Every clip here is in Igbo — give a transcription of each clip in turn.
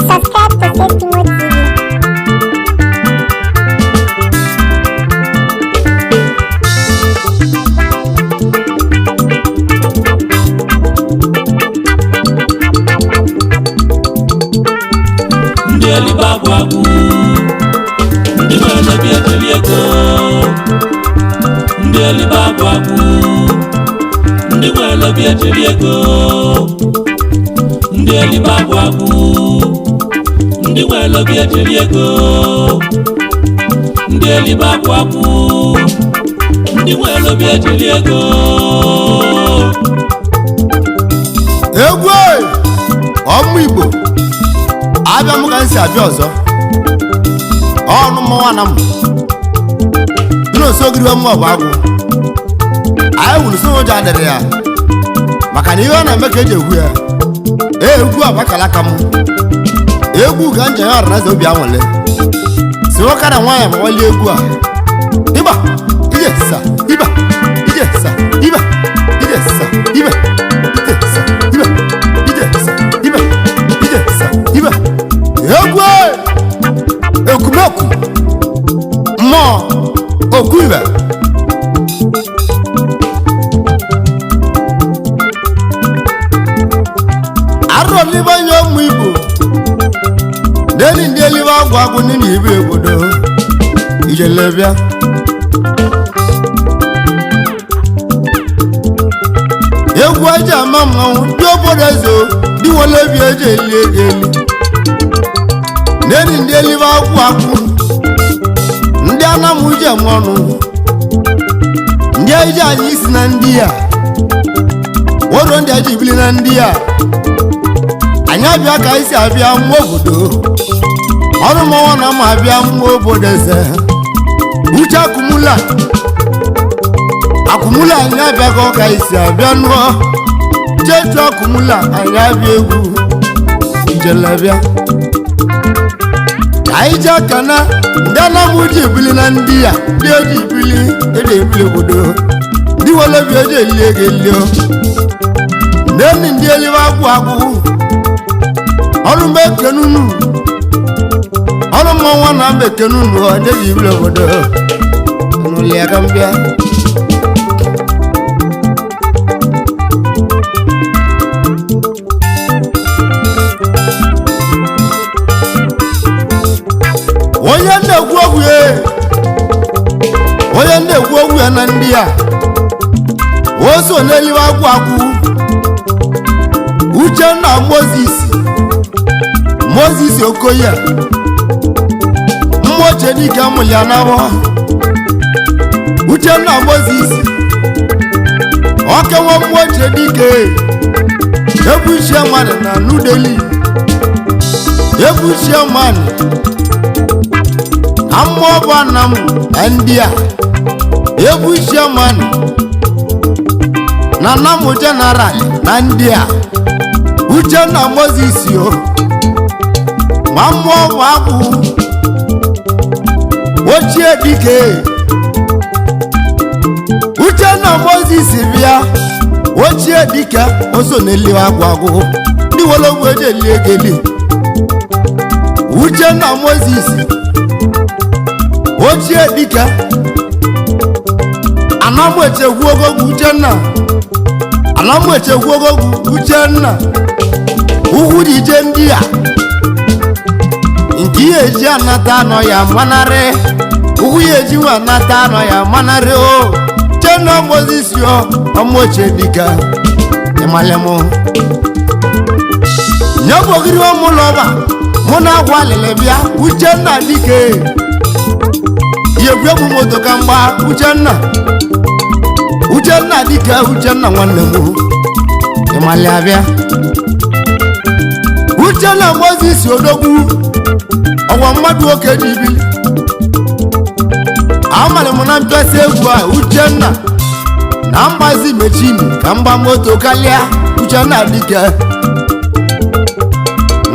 Subscribe to Safety Mode TV. Ndị elibe agwụ agwụ, ndị nwere obi ejeli ego. Ndị elibe agwụ agwụ, ndị nwere obi ejeli ego. Ndị elibe agwụ agwụ, ndị nwere obi ejeli ego. Ndị elibe agwụ agwụ, ndị nwere obi ejeli ego. Egwu e! Ọmụ Igbo abịa m ka m si abịa ọzọ. Ọnụ mmọnwụ na m dị n'oso ogiribe mmụọ bụ agwụ. Anyị wuru sị ụjọ adịrị ya maka na ihe ọ na-eme ka eji egwu ya. Ee, egwu agbakala aka m. Egwu ka njem ya ọranaeze obi anwụle si nwoke na nwaanyị ma egwu a ịgba ije sa ịba ije sa ịba ije sa ịba ije sa ịba ije sa ịba ije sa ịba. Egwu e! Ekumeku mmụọ oku ibe. Arọ n'ime onye ụmụ Igbo n'elu ndị elibe agwụ agwụ n'ime ibe obodo ijelebịa. Egwu aja ama mmanwụ ndị obodo eze ndị nwere obi eji eli ego eli n'elu ndị elibe agwụ agwụ, ndị anamụ ji eme ọnụ, ndị eji anyị isi na ndị a woro, ndị eji ibili na ndị a. Anyị abịa ka anyị si abịa nwa obodo ọrụ mmọnwụ na ma abịa nwa obodo eze uche akwụmụla akwụmụla. Anyị abịago ka anyị si abịa nụọ chechu akwụmụla. Anyị abịa egwu ijelebịa ka anyị ji aka na ndị anamụ ji ebili na ndị ya ndị eji ibili eji ebili obodo ndị welebi eji eli ego elio n'elu ndị elibe agwụ agwụ. Ọrụ mgbe ekenunu ọrụ mmọnwụ na mba ekenunu ọ dịghị ibili obodo nụlịa ka mbịa. Onye na-ekwu okwu ya, onye na-ekwu okwu ya na ndị a o so n'elibe agwụ agwụ. Uchenna Moses, Moses Okoye, mmụọ Chenike amụlị anabọ. Uchenna Moses ọkewa mmụọ Chenike ebu chairman na New Delhi, ebu chairman na mmụọ bụ anam na ndị a, ebu chairman na Namu General na ndị a. Uchenna Moses o ma mmụọ bụ agwụ ochie dike. Uchenna Moses bịa ochie dike o so n'elu agwụ agwụ ndị wologwu eji eli egeli. Uchenna Moses ochie dike anamụ echegwu ogogwu. Uchenna anamụ echegwu ogogwu. Uchenna ugwu dị ije ndị a nke ihe eji anata anọ ya manarị ugwu ya eji nwa anata anọ ya manarị o. Uchenna Moses yo ọmụ ochie dike ịmalịmụ nyebogiri ọmụlọba mụ na agwa alịlị bịa. Uchenna dike yegwu egwu moto ka mgba. Uchenna, Uchenna dike, Uchenna nwanne m, ịmalị abịa. Uchenna Moses odogwu ọgwa mmadụ nwoke n'ibi amalị m na mpịasị egwu a Uchenna na mgbazi mechini ka mgba moto karịa Uchenna dike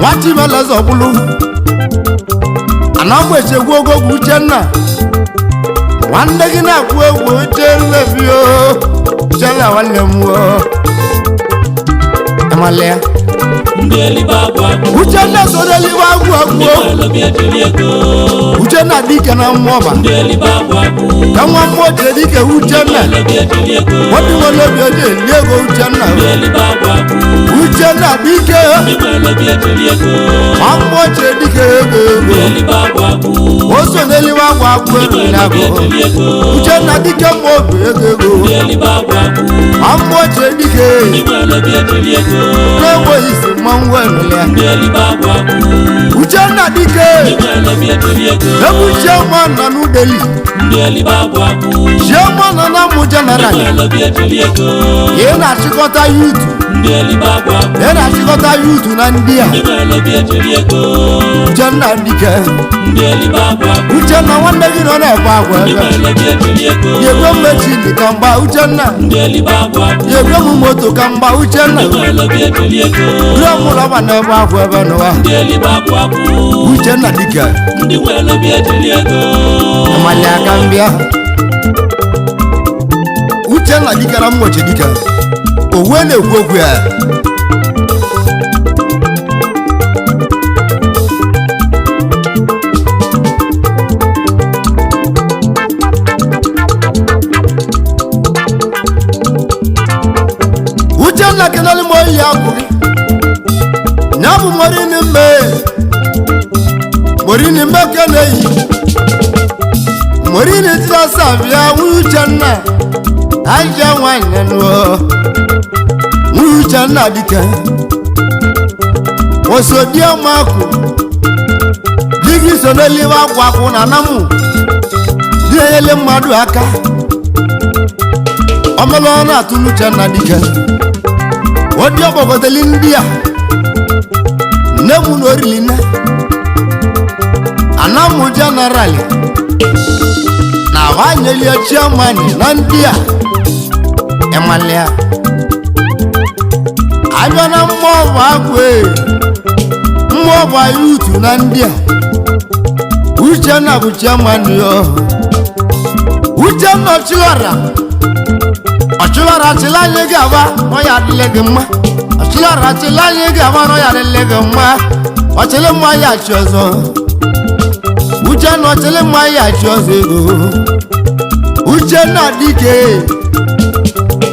nwa Chimeleze ọbụlụ anamgbechegwu ogogwu Uchenna nwanne gị na-akwụ egwu Uchenna bio Uchenna nwanne m o amalịa Ndị elibe agwụ agwụ. Uchenna soro eluigwe agwụ agwụ Ndị nwere obi ejiri ego. Uchenna dike na mmụọba Ndị elibe agwụ agwụ. ka nwa mmụọ jere dike Uchenna Ndị nwere obi ejiri ego. nwanne nwere obi oji eli ego Uchenna Ndị elibe agwụ agwụ. Uchenna dike Ndị nwere obi ejiri ego. nwa mmụọ jere dike ego Ndị ego elibe agwụ agwụ. o so n'eluigwe agwụ agwụ Ndị ego nwere na obi agụ ejiri ego. Uchenna dike mma obi ego ego Ndị elibe agwụ agwụ. nwa mmụọ jere dike Ndị nwere obi ejiri ego. na-enweghị isi mmanwụ enụlịa Ndị elibe agwụ agwụ. Uchenna dike Ndị nwere obi ejiri ego. egwu chioma nọ n'udeli Ndị elibe agwụ agwụ. Chioma nọ na mmụ Ndị jeneral nwere obi ejiri ego. ị na-achịkọta yutu Ndị elibe agwụ agwụ. ị na-achịkọta yutu na ndị a Ndị nwere obi ejiri ego. Uchenna dike Ndị elibe agwụ agwụ. Uchenna nwanne gị nọ na-ekwe agwa Ndị ebe nwere obi ejiri ego. yegwe mmechi dị ka mgba Uchenna Ndị elibe agwụ agwụ. yegwe m moto ka mgba Uchenna Ndị nwere obi ejiri ego. dụọ m rọba na-ebe akwa ebe n'ụwa Ndị elibe agwụ agwụ. Uchenna dike Ndị nwere obi ejiri ego. amali aka mbịa Uchenna dike na mgbochi dike owe na-ekwu okwu ya Uchenna kenelu m oyi akwụ gị ya bụ morini mbe morini mbe keneyi morini tilasa bịa nwunye Uchenna aja nwanyị nụọ nwunye Uchenna dike osodiamakụ di gị so n'eluigwe akwa akwụ na anamụ di enyele mmadụ aka ọmụlụ ọ na-atụlụ Uchenna dike odi ọgbọgọteli ndị a nne m na orili nne anamụ jeneral na abanyelie chairman na ndị a ịmalịa abịa na mmụọ bụ agwụ ee mmụọ bụ anyị utu na ndị a Uchenna bụ chairman yo Uchenna ọchịlọra ọchịlọra chịla anyị ga-aba n'ọya adịlị gị mma ọchịlọra chịla anyị ga-aba n'ọya adịlị gị mma ọchịlị mma ya achị ọzọ Uchenna ọchịlị mma ya achị ọzọ ego Uchenna dike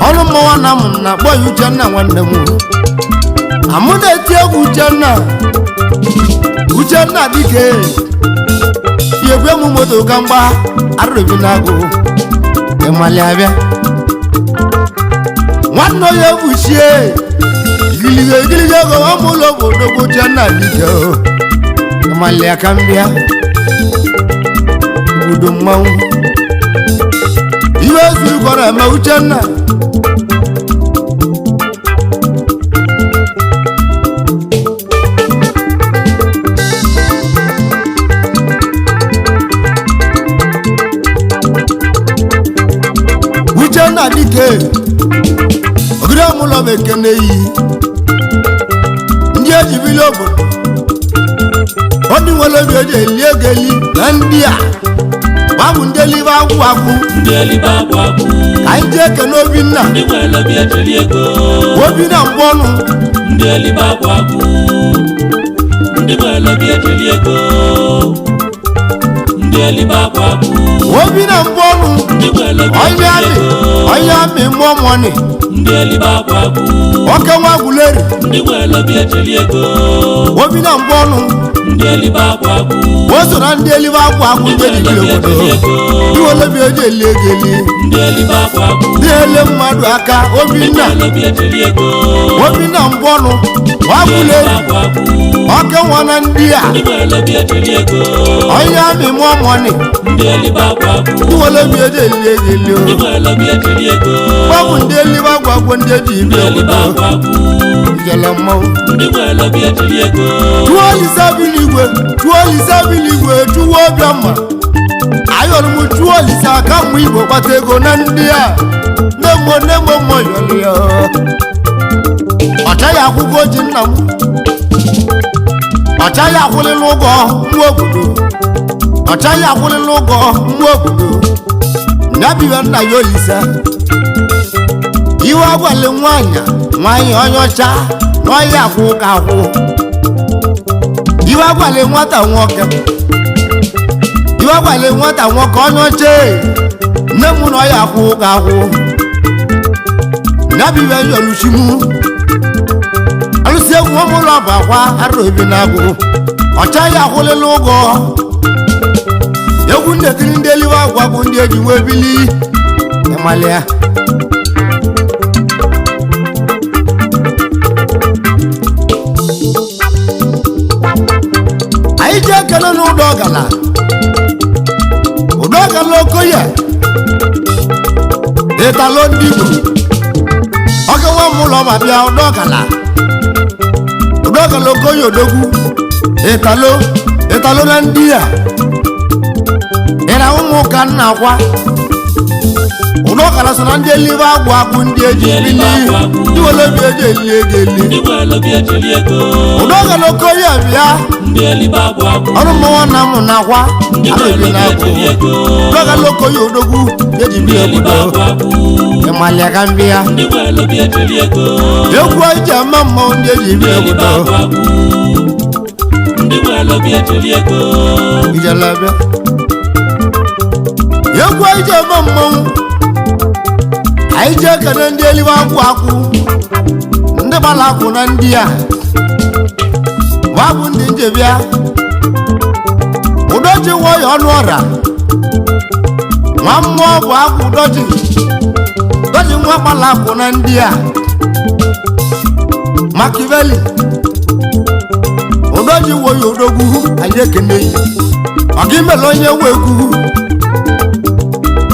ọnụ mmọnwa na m na-akpọ ya Uchenna nwanne m amụ na-eti egwu Uchenna Uchenna dike yegwe m moto ka mgba arụbi na-agụ ịmali abịa nwanne onye buchie igiliga igiliga ego ọmụlọ bụ odogwu Uchenna dike ịmali aka mbịa obodo mmanwụ ihe zuru kọrọ eme Uchenna Uchenna dike ogide ọmụlọ bụ ekene yi ndị eji bili obodo ọ dị nwere obi eji eli ego eli na ndị a gbabụ ndị elibe agwụ agwụ Ndị elibe agwụ agwụ. ka anyị jee ekene Obinna Ndị nwere obi ejiri ego. Obinna mgbe ọnụ Ndị elibe agwụ agwụ. Ndị nwere obi ejiri ego. Ndị elibe agwụ agwụ. Obinna mgbe ọnụ Ndị nwere obi onye ejiri amị ego. onye amị mmụọ mọni Ndị elibe agwụ agwụ. oke nwa gwuleri Ndị nwere obi ejiri ego. Obinna mgbe ọnụ Ndị elibe agwụ agwụ. o so na ndị elibe agwụ agwụ Ndị ndị nwere ejibiri obi obodo ejiri ego. ndị nwere obi eji eli ego eli Ndị elibe agwụ agwụ. ndị ele mmadụ aka Ndị Obinna nwere obi ejiri ego. Obinna mgbe ọnụ Ndị gwuleri elibe agwụ agwụ. oke nwa na ndị a Ndị nwere obi ejiri ego. onye amị mmụọ mọni Ndị elibe agwụ agwụ. ndị nwere obi eji eli ego eli Ndị nwere obi ejiri ego. ọ bụ ndị elibe agwụ agwụ ndị eji ibi Ndị elibe obodo agwụ agwụ. Ijele mmanwụ. Ndị nwere obi ejiri ego. Chụọ Olise bi n'igwe, chụọ Olise bi n'igwe, chụwa Obiọma. Ayọrọ m chụọ Olise aka mụ Igbo kpata ego na ndị a. Nne m mmụọ yọrọ ya. Ọchaghị akwụkwọ ji nna m. Ọchaghị akwụlịla ụgwọ nwa obodo. Ọchaghị akwụlịla ụgwọ nwa obodo. Nyabiwe nna ya Olise. Iwe agwalị nwaanyị nwaanyị onye ọcha na ọya akwụ ka akwụ. Iwe agwalị nwata nwoke. Iwe agwalị nwata nwoke onye ọcha ee. Nne m na ọya akwụ ka akwụ. Nyabiwe yọluchimu. Alụsị egwu ụmụ ụlọ bụ akwa arụ obi na-agụ. Ọchaghị akwụlịla ụgwọ. Egwu ndetiri ndị eliwe agwa bụ ndị eji nwee bili. Ịmalịa. Anyị ji ekele n'ụdọ ọgala. Ụdọ ọgala Okoye. Ịtalo ndị Igbo. Ọka nwa m ụlọ ma bịa ụdọ ọgala. Ụdọ ọgala Okoye odogwu. Ịtalo ịtalo na ndị a. Ị na ụmụ ụka nna akwa. Ụdọ ọgala so na ndị eliwe agwụ agwụ ndị eji bili. Ndị wele obi eji eli ego eli. Ndị nwere obi ejiri ego. Ụdọ ọgala Okoye bịa. Ndị elibe agwụ agwụ. Ọrụ mmọnwụ na mụ na akwa. Ndị Arụ nwere obi obi na-agwụ. ejiri ego. Ụdọ ọgala Okoye odogwu eji Ndị bili elibe obodo. agwụ agwụ. Ịmalịa ka m bịa. Ndị nwere obi ejiri ego. Egwu anyị ji ama mmanwụ ndị eji Ndị bili elibe obodo. agwụ agwụ. Ndị nwere obi ejiri ego. Ijele bịa. Egwu anyị ji ama mmanwụ. Anyị ji ekene ndị eliwe akwụ akwụ. Ndị gbara akwụ na ndị a. Gbabụ ndị njebịa. Udochi nwayọ ọnụ ọra. Nwa mmụọ bụ akwụ udochi. Udochi nwa gbara akwụ na ndị a. Makiveli. Udochi nwayọ odogwu anyị ekene yi. Ọ gị mere onye nwe egwu.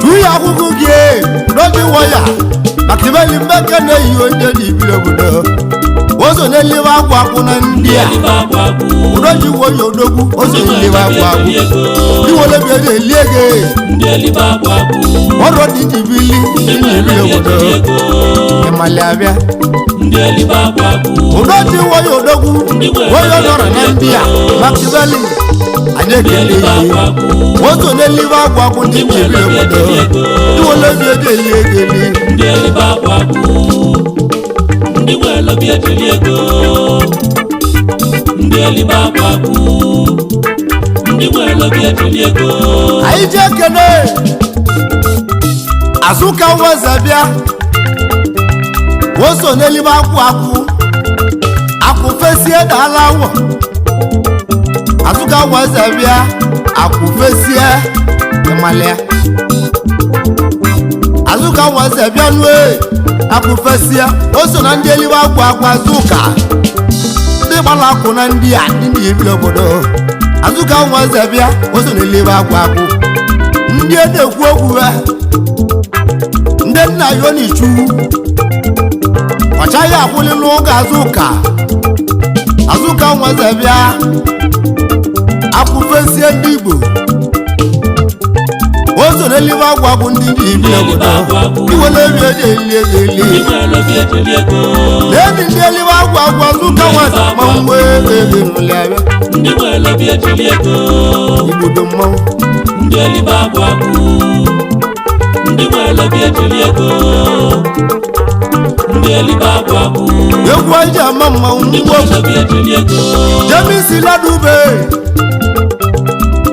Tuya akwụkwọ gị ee, udochi nwayọ. Makiveli mmeke na-eyi onye n'ibiri obodo. Ozo n'eliwe akwụ akwụ na ndị Ndị a. elibe agwụ agwụ. Udochi nwayọ odogwu ozo Ndị n'eliwe nwere obi akwụ akwụ. ejiri ego. Iwole bi eji eli ego. Ndị elibe agwụ agwụ. Ọrụ dị ji bili Ndị ndị nwere n'ibiri obi obodo. ejiri ego. Ịmalị abịa. Ndị elibe agwụ agwụ. Udochi nwayọ odogwu Ndị nwere nwayọ obi nọrọ na ejiri ndị a. ego. Makiveli anyị Ndị ekele elibe yi. agwụ agwụ. Ozo n'eliwe akwụ akwụ ndị Ndị nwere n'ibiri obi obodo. ejiri ego. Iwole bi eji eli ego eli. Ndị elibe agwụ agwụ. Ndị nwere obi ejiri ego. Ndị elibe agwụ agwụ. Ndị nwere obi ejiri ego. Anyị ji ekele Azụka nweze bịa. Oso n'eliwe akwụ akwụ. Akwụ fesie dala awọ. Azụka nweze bịa. Akwụ fesie ịmalịa. Azụka nweze bịa nue. Akwụ fesie. Oso na ndị eliwe akwụ akwụ Azụka. Ndị gbara akwụ na ndị a ndị na-ebili obodo. Azụka nweze bịa. Oso n'eliwe akwụ akwụ. Ndị e na-ekwu okwu ha. Ndị nna ya onichu. Ọchaghị akwụlịla ụgwọ Azụka. Azụka nweze bịa. Akwụfesie ndị Igbo. O so n'eliwe agwụ agwụ ndị ndị ibi obodo. Iwele obi eji eli ego eli. Ndị nwere obi ejiri ego. N'ebi ndị eliwe agwụ agwụ Azụka nweze mmanwụ ebe ebe nụlị abịa. Ndị nwere obi ejiri ego. Igbodo mmanwụ. Ndị elibe agwụ agwụ. Ndị nwere obi ejiri ego. Ndị elibe agwụ agwụ. Egwu anyị ji ama mmanwụ Ndị ngwa nwere obi ejiri ego. Jemisi Ladube.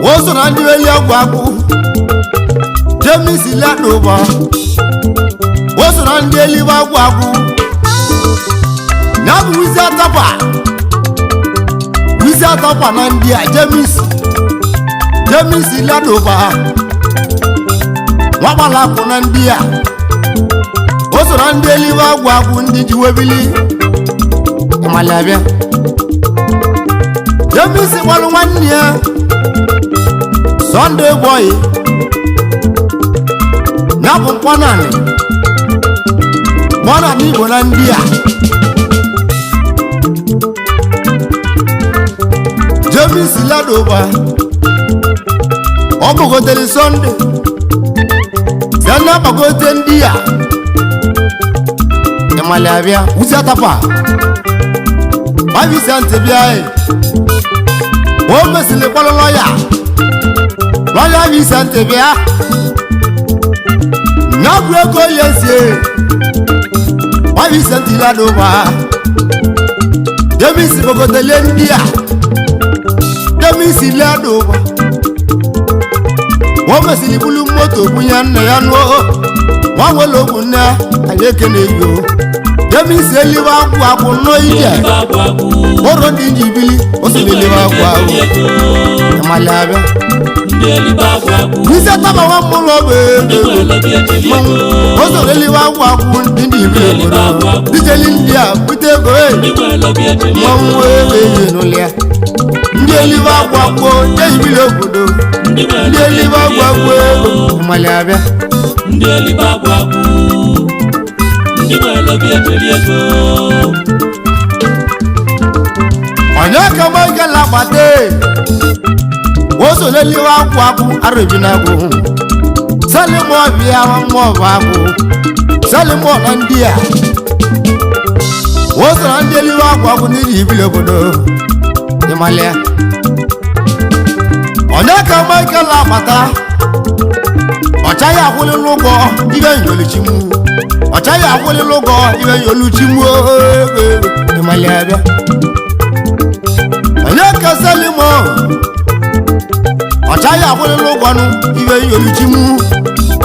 O so na ndị eli agwụ agwụ. Jemisi Ladube. O so na ndị eliwe agwụ agwụ. Ya bụ Wizi Atapa. Wizi Atapa na ndị a Jemisi. Jemisi Ladube. Nwagbala akwụ na ndị a. O so na ndị eliwe agwụ agwụ ndị ji webili. Ịmalị abịa. Jemisi gbalụ nwanne ya Sunday boy. Ya bụ mkpọnanị. Mkpọnanị Igbo na ndị a. James Ladoba ọ bụgotere Sunday sena gbagote ndị a ịmali abịa wusi atapa Vincent bịa o mesịrị kpọrọ lọya lọya Vincent bịa nyabụ ego ya esie Vincent Ladoba James gbagotele ndị a James Ladoba o mesịrị bulu moto bunye nna ya nụọ nwa nwere okwu nne anyị ekene yo James eliwe akwụ akwụ nnọọ ije Elibe agwụ agwụ. ụrụ ndị ji bili o Ndị siri nwere eliwe obi akwụ akwụ ejeli ego. ịmali abịa Ndị elibe agwụ agwụ. ise taba nwa mmụlọ bụ Ndị ego nwere obi ejeli ego. o soro eliwe akwụ akwụ ndị ndị bili obodo dijeli ndị a bute ego e Ndị nwere obi ejeli mmanwụ ego. ego eji n'ụlọ ya ndị eliwe akwụ akwụ jehibili obodo Ndị nwere ndị obi eliwe akwụ ejeli akwụ ego. ego ịmali abịa Ndị elibe agwụ agwụ. Ndị nwere obi ejeli ego. onye ka Michael agbate o so n'eliwe akwụ akwụ arụbi na akwụ salimọ bịa mmụọ bụ akwụ salimọ na ndị a o so na ndị eliwe akwụ akwụ n'iji ibili obodo ịmalịa onye ka Michael agbata ọchaghị akwụlịla ụgwọ ibe nyoluchimu ọchaghị akwụlịla ụgwọ ibe nyoluchimu ịmalịa bịa onye ka selimo ọchaghị akwụlịla ụgwọnụ ibe nyoluchimu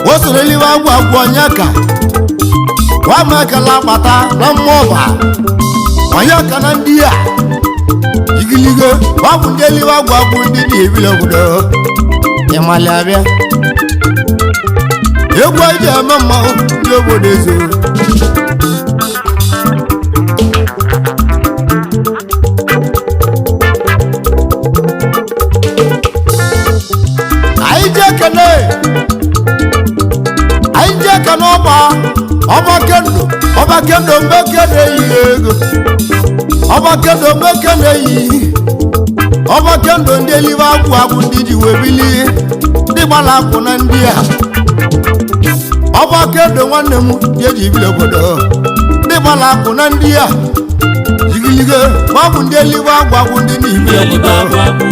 o soro eliwe agwụ agwụ onye ka nwa Michael akpata na mmụọba onye ka na ndị a igiligo gbabụ ndị eliwe agwụ agwụ ndị dị ebili obodo ịmali abịa egwu eji eme mmanwụ ndị obodo ezo anyị ji ekene anyị ji ekene ọba ọba kendo ọba kendo mgbe kene eyi ego ọba kendo mgbe kene eyi ọba kendo ndị eliwe agwụ agwụ ndị ji wee bili ndị gbara akwụ na ndị a ọba kendo nwanne m ndị eji bili obodo ndị gbara akwụ na ndị a jigilige gbabụ ndị eliwe agwụ agwụ ndị Ndị na-ibili elibe obodo agwụ agwụ.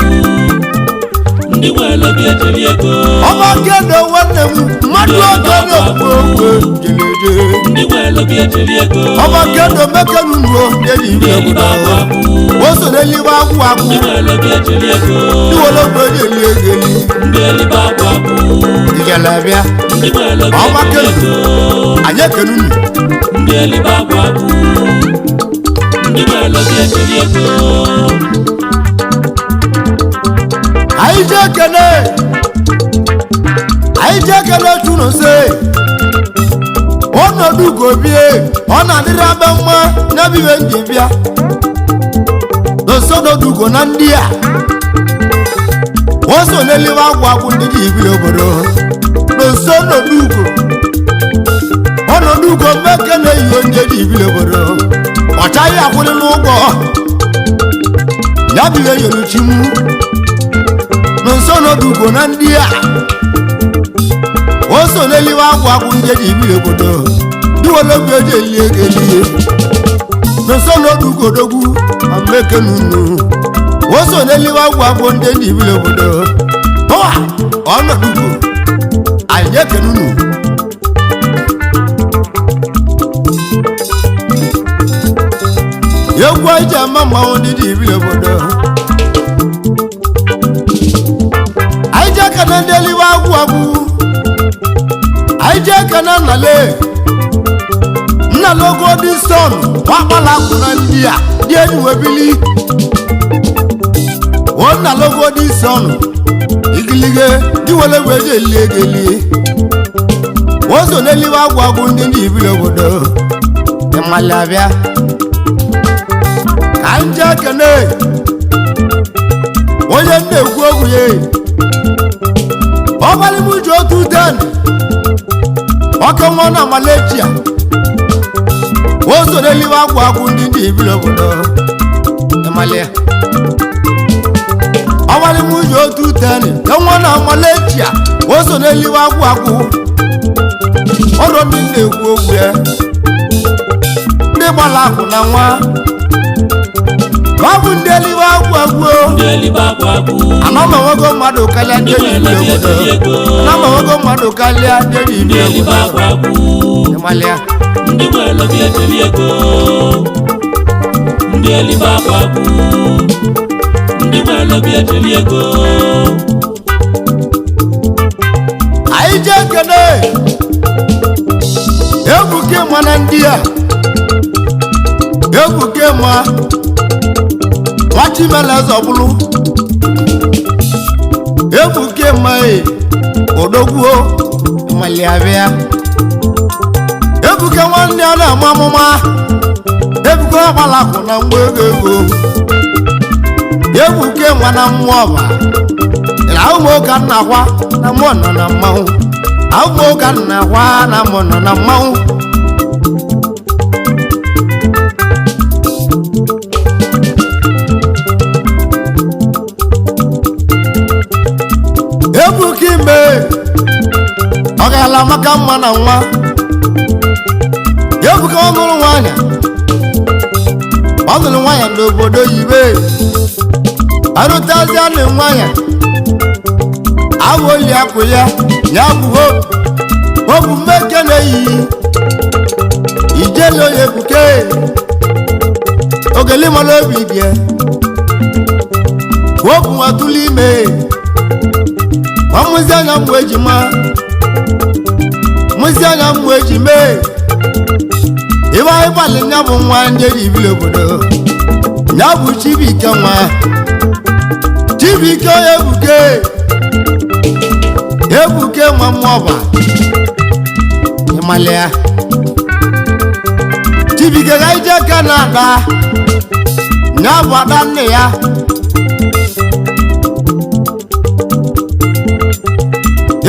Ndị nwere obi ejeli ego. ọba kendo nwanne m mmadụ oge na-ekwu okwu jeleje Ndị nwere obi ejeli ego. ọba kendo mekenu nuo eji Ndị ibi elibe obodo agwụ agwụ. o so n'eluigwe agwụ agwụ Ndị nwere obi ejeli ego. ndị were ogbe eji eli ego eli Ndị elibe agwụ agwụ. ijele bịa Ndị nwere obi Ọba ejeli kendo. ego. anyị ekenu unu Ndị elibe agwụ agwụ. Ndị nwere obi ejeli ego. anyị ji ekene anyị ji ekene chunu se ọnọdụ gobie ọ na-adịrị abe mma n'ebibe ndị bịa n'osododugo na ndị a o so n'eliwe agwụ agwụ ndị ji ibili obodo n'osododugo ọnọdụ ugo mmeke na-eyi onye ji ibili obodo ọ chaghị akwụlịla ụgwọ ya bụ ihe yoluchimu n'nso n'odugo na ndị a o so n'eliwe agwụ agwụ ndị eji ibili obodo ndị were obi eji eli ego elie n'nso n'odugo odogwu ma mmeke n'unu o so n'eliwe agwụ agwụ ndị eji ibili obodo tụwa ọnọdụgo anyị ekene unu. Egwu eji ama mmanwụ ndị dị ibili obodo anyị ji aka na ndị eluigwe agwụ agwụ anyị ji aka na nnale nnale ogo dị sọn gbakpala akwụ na ndị a dị enyi webili o nnale ogo dị sọn igilige dị wele wee ji elie ego elie o so n'eluigwe agwụ agwụ ndị ndị ibili obodo ịmali abịa ka anyị ji ekene onye na-ekwu okwu ya ọbalị m ji otu den ọke nwa na Malaysia o so n'eluigwe agwụ agwụ ndị ndị ibili obodo ịmalị ya. Ọwali nwunye otu teni enwe na Malaysia o so n'eliwe agwụ agwụ ọrụ ndị na-ekwu okwu ya ndị gbara akwụ na nwa ọ bụ ndị eliwe agwụ agwụ. Ndị elibe agwụ agwụ. Ana m enwego mmadụ karịa ndị Ndị enyi nwere ibi obi obodo. ejeli ego. Ana m enwego mmadụ karịa ndị enyi Ndị ibi elibe obodo. agwụ agwụ. Ịmalịa. Ndị nwere obi ejeli ego. Ndị elibe agwụ agwụ. Ndị nwere obi ejeli ego. Anyị jee kene Ebuka ịma na ndị a Ebuka ịma nwachimela zọbụlụ Ebuka ịma e odogwuo ịmalịabịa Ebuka nwanne ya na-ama amụma Ebuka ọgbalakụ na mgba ego ego Ebuka nwa na mmụọ ọba ahụmoka nna kwa na mmụọ nọ na mmanwụ ahụmoka nna kwa na mmụọ nọ na mmanwụ. Ebuka ime ọ gaala maka mma na nwa Ebuka ọ nụrụ nwaanyị ọ nụrụ nwaanyị n'obodo oyibo arụtazia na nwaanyị awoli akụ ya ya bụ hope hope mmeke na-eyi ijele onye ebuke ogelimala obi bie hope nwatụlụ ime ọmụzi anya mmụ ejima mụzi anya mmụ ejime ịba ịgbalị nya bụ nwa ndị eji ibili obodo ya bụ Chibuike nwa Chibuike onye ebuke Ebuke nwa mmụọba ịmalịa Chibuike ga ije ka na ada ya bụ ada nne ya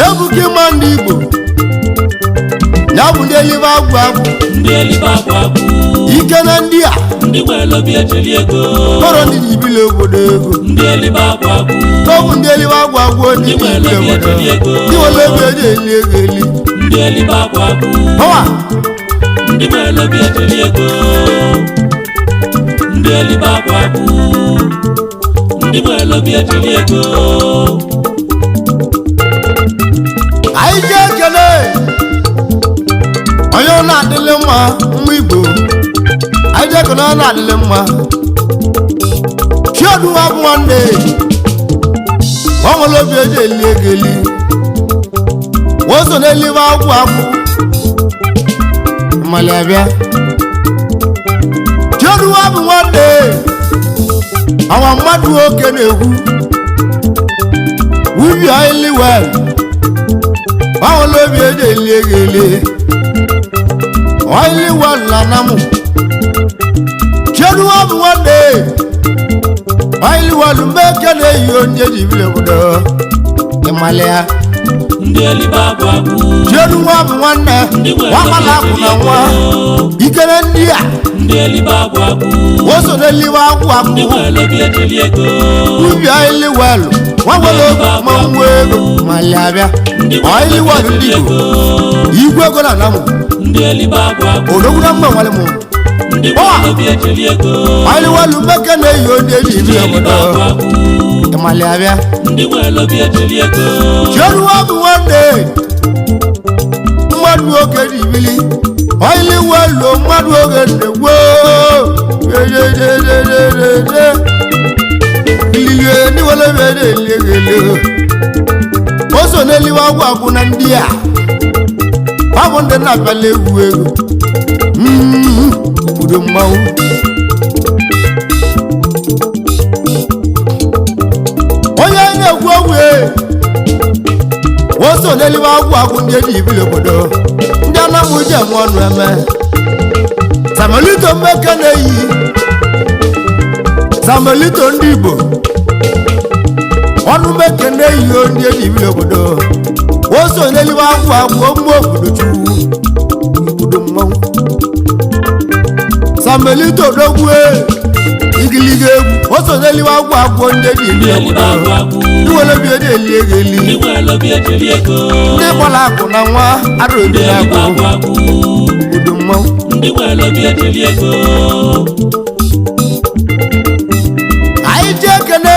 Ebuka ịma ndị Igbo ya bụ ndị elibe agwụ agwụ. Ndị elibe agwụ agwụ. Ike na ndị a Ndị nwere obi ejeli ego. kpọrọ ndị ji ibili obodo ego. Ndị elibe agwụ agwụ. Tọ́bù ndị elibe agwụ agwụ ndị Ndị ji nwere ibili obi obodo ejeli ego. ndị nwere obi eji eli ego eli. Ndị elibe agwụ agwụ. Ọwa. Ndị nwere obi ejeli ego. Ndị elibe agwụ agwụ. Ndị nwere obi ejeli ego. Anyị ji ekele onye ọ na-adịlị mma mma Igbo anyị ji ekele onye ọ na-adịlị mma Chioduwa bụ nwanne ọ nwere obi eji eli ego eli o so n'elibe agwụ agwụ mmalị abịa Chioduwa bụ nwanne awa mmadụ oke na-egwu ubi oili wel báwo ló bí èdè légele ọ̀ìlì wà lànàmù ṣẹ́nu wà fún wọn dé ọ̀ìlì wà lùmẹ́kẹ́lẹ́ yìí ó ń jẹ́ jìbìlẹ̀ kúndọ̀ ìmàlẹ́yà Ndị elibe agwụ agwụ. ṣẹ́nu wà fún wọn nẹ Ndị nwere wọ́n obi má ejeli làkùnà ego. wọn ìkẹlẹ ndị a Ndị elibe agwụ agwụ. wọ́n sọ n'elu agwụ Ndị agwụ nwere obi ejeli ego. ubi ọ̀ìlì wẹ̀lù wọ́n wọlé ma ń wé ego màlẹ́ abịa Ndị nwere ọ̀ìlì obi wẹ̀lù ndị ejeli Igbo ego. igwe ego na anamụ Ndị elibe agwụ agwụ. odogwu na mgbe nwale mụ Ndị nwere obi ejeli ego. ọ̀ìlì wẹ̀lù mẹ́kẹ́ na-eyi onye eji Ndị ibi elibe obodo agwụ agwụ. ịmalị abịa Ndị nwere obi ejeli ego. chieruwa bụ nwanne mmadụ oge dị ibili ọ̀ìlì wẹ̀lù mmadụ oge na-egwo ejejejejeje ilie niwelebedeliegele o so n'eliwe agwụ agwụ na ndị a ọ bụ ndị na-abịala egwu ego obodo mmanwụ onye na-egwu ogwu o so n'eliwe agwụ agwụ ndị eji ibili obodo ndị anamụ ji eme ọnụ eme Samuelito Mmeke na-eyi Samuelito ndị Igbo ọnụ Mmeke na-eyi ndị eji ibili obodo o so n'eliwe agwụ agwụ ụmụ obodo chukwu obodo mmanwụ Samuelito dogwu Igiliga egwu o so n'eliwe agwụ agwụ ndị dị Ndị iri elibe obodo agwụ agwụ. Ndị nwere obi eji eli ego eli. Ndị nwere obi eji eli ego. Ndị gbara akụ na nwa arụ obi Ndị elibe na-agwụ agwụ agwụ. obodo mmanwụ. Ndị nwere obi eji eli ego. Anyị ji ekene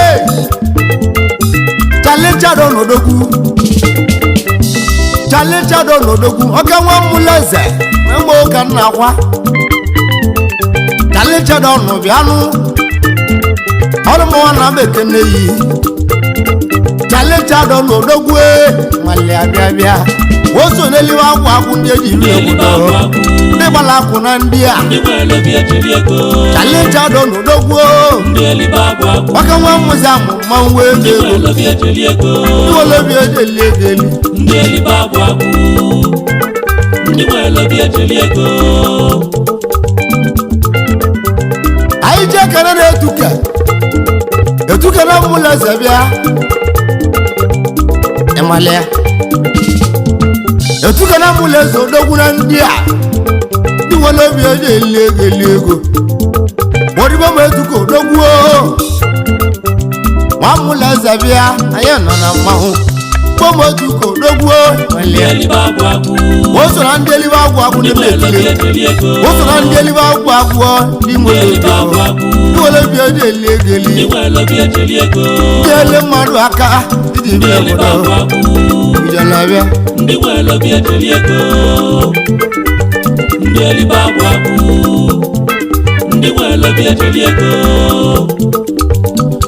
chalichado n'odogwu, chalichado n'odogwu oke nwa mmụleze mgbe ụka nna akwa chalichado nụ bịanụ ọrụ mụnwa na m ekene yi chalichado n'odogwu nwale abịa bịa o so n'eliwe akwa akwụ ndị eji Ndị iri elibe obodo agwụ agwụ. Ndị gbara akwụ na ndị a Ndị nwere obi eji eli ego. chalichado n'odogwu Ndị elibe agwụ agwụ. ọka nwa mmụzi amụ mmanwụ ego Ndị ego nwere obi eji eli ego. Ndị nwere obi eji eli ego eli. Ndị elibe agwụ agwụ. Ndị nwere obi eji eli ego. Anyị ji ekele na etuke etuke na mmụlọ eze bịa ịmalịa etuke na mmụlọ eze odogwu na ndị a ndị nwere obi eji eli ego eli ego odibo ma etuke odogwu nwa mmụlọ eze bịa anyị nọ na mmanwụ kpọm etuke odogwu Ndị elibe agwụ agwụ. O so na ndị elibe agwụ agwụ Ndị ndị nwere obi na-etule eji eli ego. o so na ndị elibe agwụ agwụ ndị Ndị nwere elibe obi agwụ agwụ. Ndị nwere obi eji eli ego eli. Ndị nwere obi eji eli ego. Ndị ele mmadụ aka iji Ndị bịa elibe obodo agwụ agwụ. ijelabịa. Ndị nwere obi eji eli ego. Ndị elibe agwụ agwụ. Ndị nwere obi eji eli ego.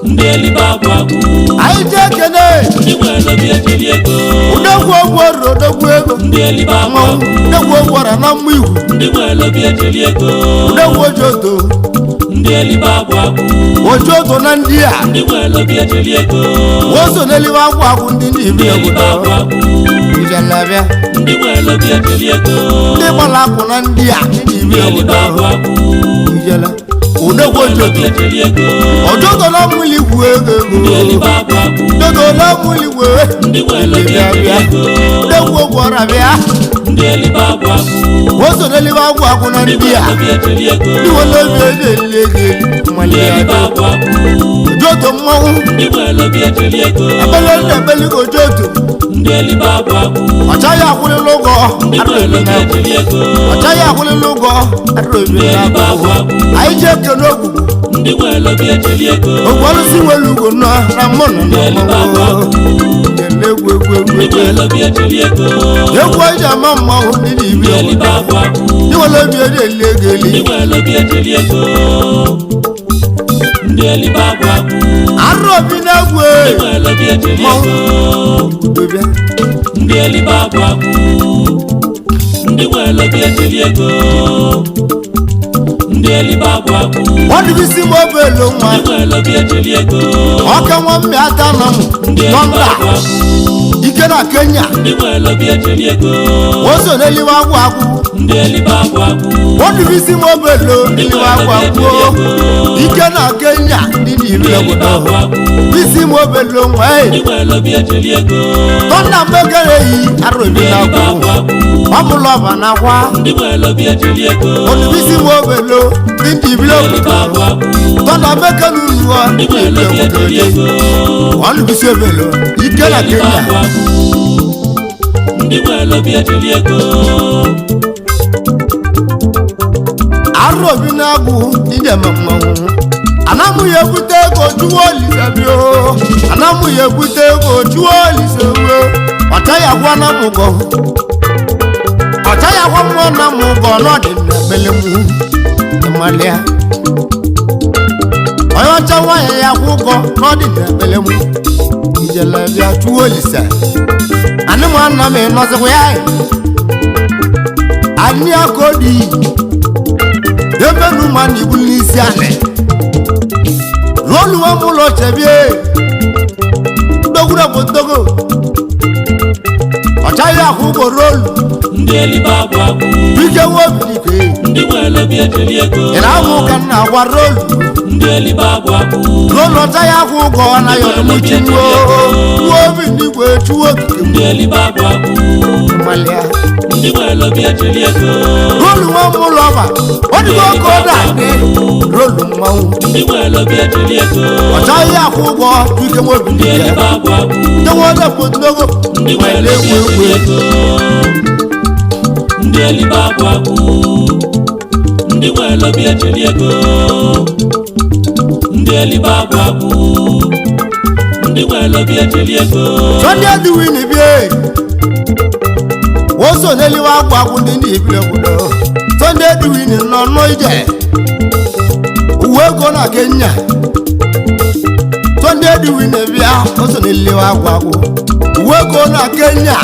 Ndị elibe agwụ agwụ. Anyị ji ekene Ndị nwere obi eji eli ego. odogwu ogwu ọrụ odogwu ego Ndị elibe agwụ mmanwụ agwụ. odogwu ogwu ọra na mma iwu Ndị nwere obi eji eli ego. odogwu ojoto Ndị elibe agwụ agwụ. ojoto na ndị a Ndị nwere obi eji eli ego. o so n'elibe agwụ agwụ ndị ndị Ndị ibi elibe obodo agwụ agwụ. ijelabịa. Ndị nwere obi eji eli ego. Ndị gbara akwụ na ndị a ndị ibi Ndị elibe obodo agwụ agwụ. ijele odogwu Ndị nwere obi ojoto eji eli ego. ojoto na mmụlụ igwu ego Ndị ego elibe agwụ agwụ. ojoto na mmụlụ igwu Ndị nwere obi eji eli ego. odogwu ogwu ọra bịa Ndị elibe agwụ agwụ. o so n'elibe agwụ agwụ na Ndị ndị nwere a obi eji eli ego. Ndị nwere obi eji eli ego eli Ndị mmali ya elibe agwụ agwụ. ojoto mmanwụ Ndị nwere obi eji eli ego. ebele ndị ebele ka ojoto Ndị elibe agwụ agwụ. ọchaghị akwụlịla ụgwọ Ndị nwere obi eji eli ego. ọchaghị akwụlịla ụgwọ arụobi Ndị elibe na-agwụ agwụ agwụ. Anyị ji ekene ogwugwu Ndị nwere obi eji eli ego. ogwu ọlụsị nwere ugo nọ na mmụ nọ Ndị na elibe agwụ mmanwụ agwụ. kele egwu egwu egwu Ndị egwu nwere obi eji eli ego. Egwu anyị ji ama mmanwụ ndị na ibi Ndị elibe obodo agwụ agwụ. Ndị nwere obi eji eli ego eli. Ndị nwere obi eji eli ego. Ndị elibe agwụ agwụ. Arụ obi na-egwu Ndị nwere obi eji eli ego. udobịa. Ndị elibe agwụ agwụ. Ndị nwere obi eji eli ego. Ndị elibe agwụ agwụ. Ọdụbisi m obelu nwa Ndị nwere obi eji eli ego. ọka nwa mmị ata na m Ndị elibe tọnda agwụ agwụ. ike na Kenya Ndị nwere obi eji eli ego. o so n'eliwe agwụ agwụ. Ndị elibe agwụ agwụ. Ọdụbisi m obelu Ndị eliwe nwere agwụ obi eji agwụ eli ego. ike na Kenya ndị Ndị n'iri elibe obodo agwụ agwụ. bisi m obelu nwa Ndị nwere obi eji eli ego. tọnda mbekere yi arụbi Ndị na elibe agwụ agwụ agwụ. ọmụlụ ọba na akwa. Ndị nwere obi eji eli ego. Ọdụbisi m obelu ndị n'iri Ndị elibe obodo agwụ agwụ. tọnda mbekere unu Ndị ndị nwere n'iri obi eji obodo eli ego. ọdụbisi obelu ike Ndị na elibe Kenya agwụ agwụ. Ndị nwere obi eji eli ego. Arụ obi na-agwụ ijeme mmanwụ anamụghị ebute ego chụwa olise bio anamụghị ebute ego chụwa olise weo ọchaghị agwa na mụgọ ọchaghị agwa mmụọ na mụgọ n'ọdị na belemụ ịmalịa onye ọcha nwaanyị ya kwụ ụgwọ n'ọdị na belemụ ijele bịa chụwa olise anị m ana m ịnọzikwa ya anyị aka odi ebenu ma na ibu n'isi anị loluwe m ụlọ chebie ndogwuro bụ ndogo ọ chaghị akwụ ụgwọ rolu. Ndị elibe agwụ agwụ. Ike nwa obilike. Ndị nwere obi eji eli ego. Ị na-amụ ụka nna agwa rolu. Ndị elibe agwụ agwụ. Rolu ọ chaghị akwụ ụgwọ na ya ọdụmchi nwa obi n'igwe chụwa okike. Ndị elibe agwụ agwụ. Mmalịa. Ndị Ndị nwere obi ejeli ego. Rolu nwa m ụlọ ọba ọ dịgo ka ọ na-adị rolu mmanwụ. Ndị nwere obi ejeli ego. Ọ chọghị akwụ ụgwọ ike nwobi. Ndị elibe agwụ agwụ. Ndewo na potinogo. Ndị nwere obi ejeli ego. Ndị elibe agwụ agwụ. Ndị nwere obi ejeli ego. Ndị elibe agwụ agwụ. Ndị nwere obi ejeli ego. Sunday Edwin bie wọ́n sọ n'elu agwụ agwụ ndị ndị ebili obodo. Sunday Edwin nọ n'ije uwe ego na Kenya. Sunday Edwin bịa o so n'elu agwụ agwụ uwe ego na Kenya.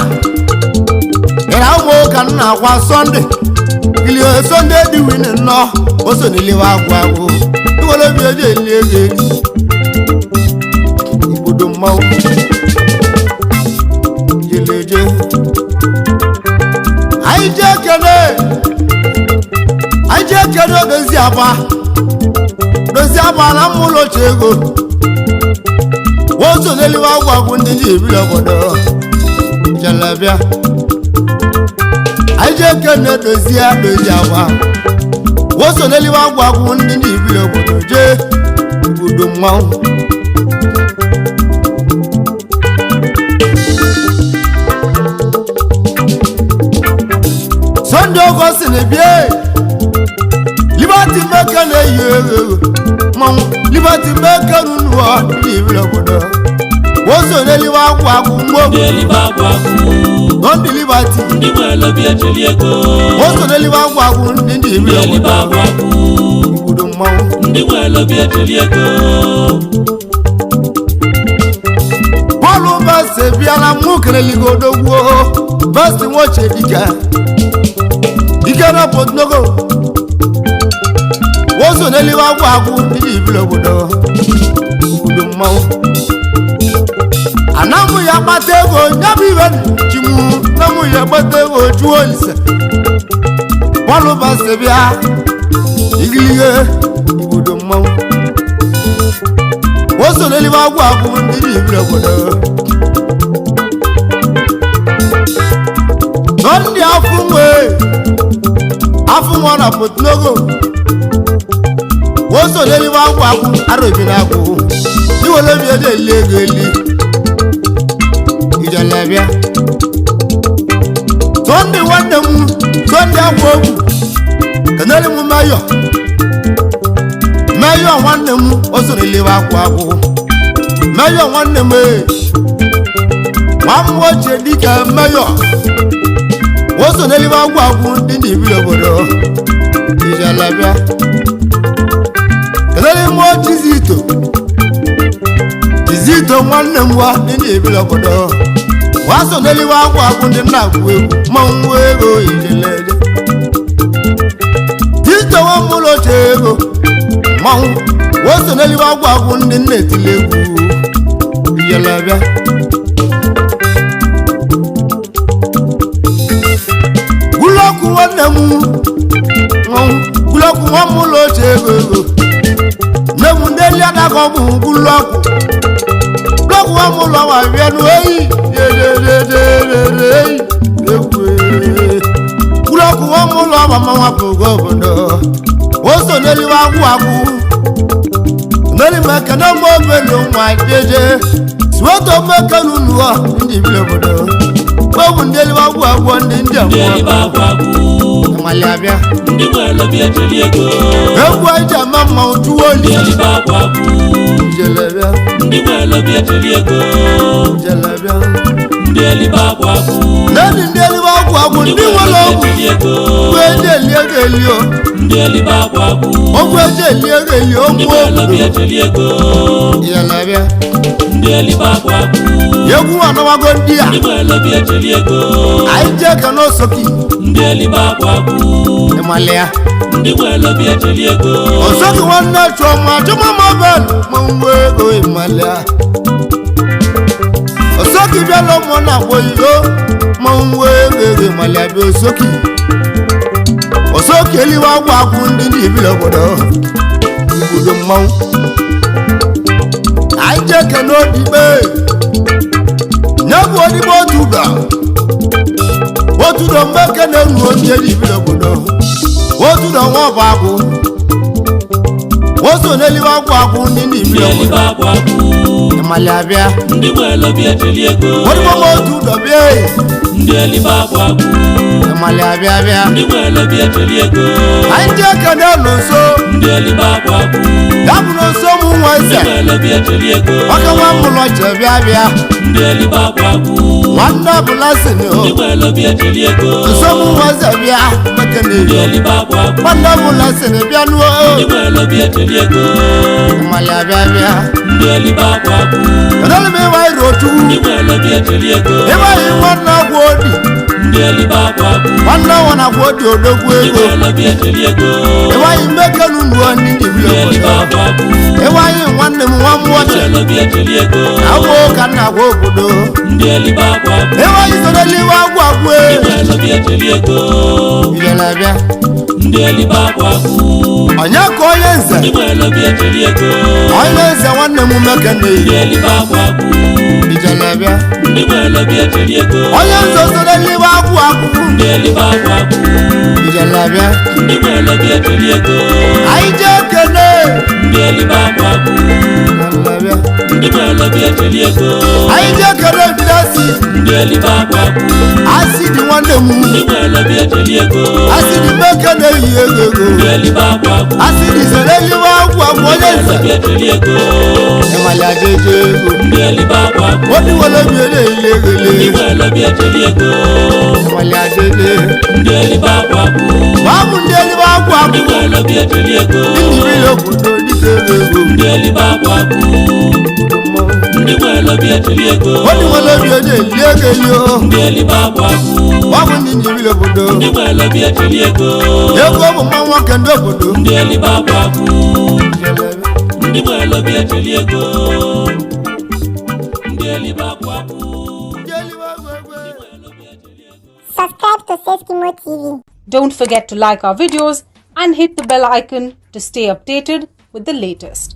Ịra ụmụ ụka nna akwa Sunday kilie. Sunday Edwin nọ o so n'elu agwụ agwụ iwere obi eji eli ego eri igbodo mmanwụ jeleje. Anyị jee kene, anyị jee kene dozie agba, dozie agba na mma ụlọ ochie ego woso n'eliwe agwụ agwụ ndị ji ebiri obodo jelebịa. Anyị jee kene dozie, dozie agba woso n'eliwe agwụ agwụ ndị ji ebiri obodo jee obodo mmanwụ. Sunday Augustine bie Liberty Meke na-eyi egwu mmanwụ. Liberty Meke n'ụwa ndị ibiri obodo woso n'eliwe agwụ agwụ Ndị mgbe elibe agwụ agwụ. Sunday Liberty Ndị nwere obi ejeli ego. woso n'eliwe agwụ agwụ ndị ndị Ndị ibiri elibe obodo agwụ agwụ. obodo mmanwụ. Ndị nwere obi ejeli ego. Bọọlụ bẹsẹ bịara mụ keleligo odogwu bẹsị nwoche dike dike na potnogo woso n'eliwe agwụ agwụ ndị ibiri obodo obodo mmanwụ. Anamụ ya kpata ego nyabụ ibe chimu namụ ya kpata ego juo olise. Bọọlụ bẹsẹ bịa igilige obodo mmanwụ woso n'eliwe agwụ agwụ ndị ibiri obodo. Sunday afụnwe afụnwe na potinogo woso n'eliwe agwụ agwụ arobi na agwụ iwere obi eji eli ego eli ijelebịa. Sunday nwanne m, Sunday agwụ ogwu kenere m meyọ meyọ nwanne m o so n'eliwe agwụ agwụ meyọ nwanne m ee nwa m ochie dike meyọ wọ́n sọ n'elu agwụ agwụ ndị ndị ibili obodo ijelebịa. Kelere mụọ Chizito, Chizito nwanne m nwa ndị ndị ibili obodo wọ́n sọ n'elu agwụ agwụ ndị nna agwụ egwu mmanwụ ego ijeleje. Tito nwa m ụlọ ochie ego mmanwụ wọ́n sọ n'elu agwụ agwụ ndị nna etili egwu ijelebịa. Gulọkụ nwanne m nwanwụ gulọkụ nwa m ụlọ ochie ego ego nne m ndị eli adakọ bụ gulọkụ gulọkụ nwa m ụlọ ma bịa nụ eyi dedededede eyi egwu ee. Gulọkụ nwa m ụlọ ma ma nwapụ ogo obodo o so n'eliwe agwụ agwụ n'elu m ekene m obelu nwa jeje siwoto m ekene unu ndị bi obodo ọ bụ ndị eliwe agwụ agwụ ndị ndị Ndị amụọ elibe agwụ agwụ. Amali abịa. Ndị nwere obi ejeli ego. Egwu anyị ji ama mmanwụ juo Ndị oli. elibe agwụ agwụ. Ijele bịa. Ndị nwere obi ejeli ego. Ijele bịa. Ndị elibe agwụ agwụ. Naanị ndị eliwe agwụ agwụ Ndị ndị nwere nwere obi ọgwụ ejeli ego. ogwu eji eli ego eli o. Ndị elibe agwụ agwụ. Ogwu eji eli ego eli Ndị ogwu nwere obi obodo. ejeli ego. Ijele bịa. Ndị elibe agwụ agwụ. Egwu anawago ndị a. Ndị nwere obi ejeli ego. Anyị jee ka n'osoki. Ndị elibe agwụ agwụ. Ịmalị ya. Ndị nwere obi ejeli ego. Osoki nwanne chụọma chụma mabel mmanwụ ego ịmalị ya. Osoki bịala ụmụ na akpọ iyo mmanwụ ego ego ịmalị ya bịa osoki. Osoki eliwe agwụ agwụ ndị ndị ibili obodo obodo mmanwụ. Anyị jee kene odigbe nye bụ odigbe otu ụga. Otu do mmeke na-enu onye ibiri obodo. Otu do nwa ọbụ agwụ. Otu n'elibe agwụ agwụ ndị ndị Ndị ibiri elibe obodo. agwụ agwụ. Ịmali abịa. Ndị nwere obi ejeli ego. Odigbo m otu ụdọ bịa e. Ndị elibe agwụ agwụ. Ịmali abịa bịa. Ndị nwere obi ejeli ego. Anyị ji ekene nọ nso. Ndị elibe agwụ agwụ. Ya bụ na nso mụ nwa Ndị eze. nwere obi ejeli ego. Ọka nwa mụlọ che bịa bịa. Ndị elibe agwụ agwụ. Nwanne ọbụla si na Ndị nwere obi ejeli ego. nso mụ nwa eze bịa. Mekene Ndị elibe agwụ agwụ. nwanne ọbụla si na bịa nuo. Ndị nwere obi ejeli ego. Ịmali abịa bịa. Ndị elibe agwụ agwụ. Kedụ m ịwa iru otu. Ndị nwere obi ejeli ego. Ịwa yi nwanne agwụ odi. Ndị elibe agwụ agwụ. Nwanne nwa na agwụ odi odogwu Ndị ego. nwere obi ejeli ego. Ịwa yi mmekenu nuo ndị ndị Ndị bi elibe obodo. agwụ agwụ. Ịwa yi nwanne m nwa Ndị mmụọchị. nwere obi ejeli ego. Agwụ ka nna agwụ obodo. Ndị elibe agwụ agwụ. Ịwa yi soro n'eliwe agwụ agwụ Ndị e. nwere obi ejeli ego. Ijele bịa. Ndị elibe agwụ agwụ. Onye ka onye nze. Ndị nwere obi ejeli ego. Onye nze nwanne m mekene. Ndị elibe agwụ agwụ. Ijele bịa. Ndị nwere obi ejeli ego. Onye nze soro n'eliwe agwụ agwụ. Ndị elibe agwụ agwụ. Ijele bịa. Ndị nwere obi ejeli ego. Anyị jee kene. Ndị elibe agwụ agwụ. Ijele bịa. Ndị nwere obi ejeli ego. Anyị jee kene ebido si. Ndị elibe agwụ agwụ. Asị dị nwanne m. Ndị nwere obi ejeli ego. Asị dị mekene yi ego ego. Ndị elibe agwụ agwụ. Asị dị soro n'eliwe agwụ agwụ onye Ndị nze. obi ejeli ego. Ịmali ajeje ego. Ndị elibe agwụ agwụ. Odi wele bi ele ile Ndị gele. nwere obi ejeli ego. Ịmali ajeje. Ndị elibe agwụ agwụ. Babụ ndị elibe agwụ Ndị agwụ. nwere obi ejeli ego. Ndị biri obodo dịka ego ego. Ndị elibe agwụ agwụ. Ndị nwere obi ejeli ego. Odi wele bi ele ile gele o. Ndị elibe agwụ agwụ. Babụ ndị njibiri obodo. Ndị nwere obi ejeli ego. Ego bụ mma nwoke ndị obodo. Ndị elibe agwụ agwụ. Ndị nwere obi ejeli ego. Ndị elibe agwụ agwụ. Ndị elibe agwụ agwụ. Subscribe to Safe Mo TV. Don't forget to like our videos and hit the bell icon to stay updated with the latest.